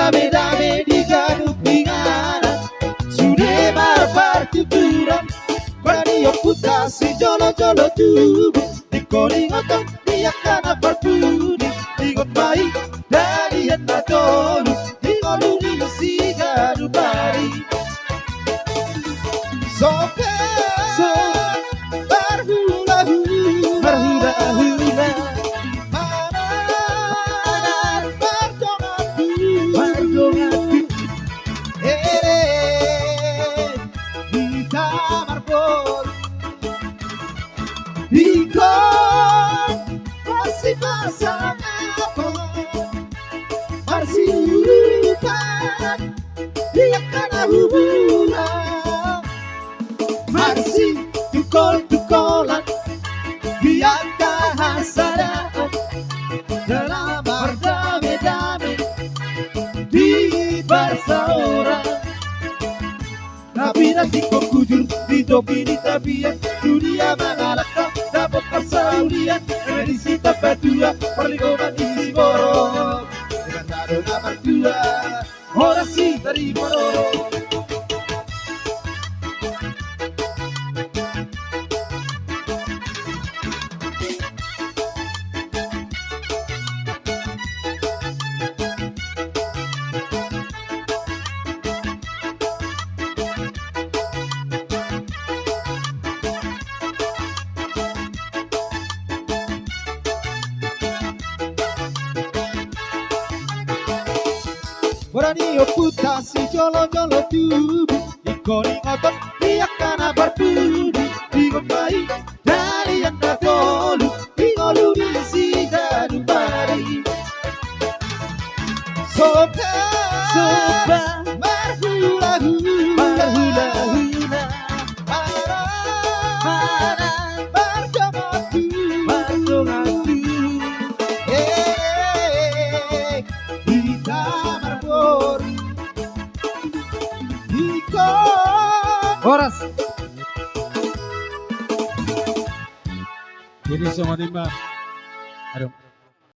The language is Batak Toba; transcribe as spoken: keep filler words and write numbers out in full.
Dame-dame di ganup inganan, sude marpartuturan. Bani ompunta sijolo-jolo tubu, dikolingoton di angka na parpudi. Ingot ma i dalihan na tolu, di ngolu ni siganup ari. Sope, sope, marhula-hula, marhula-hula. Mana, mana, mardongan tu, mardongan tu. Ere, hita marboru. Ingkon marsipasangapan, marsiurupan, di angka na hurang. Marsitungkol-tungkolan, di angka hasadaan, jala mardame-dame, di parsaoran. Tapi na tingkos hujur, di topi ni tapian, tu dia mangalangka, dapot parsaulian, eme di si Tambatua, parlinggoman ni si Borok. Dengan tado na martua, horas si tari Borok. Bani ompunta sijolo-jolo tubu, ingkon ingoton di angka na parpudi, di gompai dalihan na tolu, di ngolu ni siganup ari. Sopa, sopa, marhula-hula, marhula-hula. Mana, mana, mardongan tu, mardongan tu. Eh, hita marboru. Iko. Horas. Jadi songon i ma. Aduh.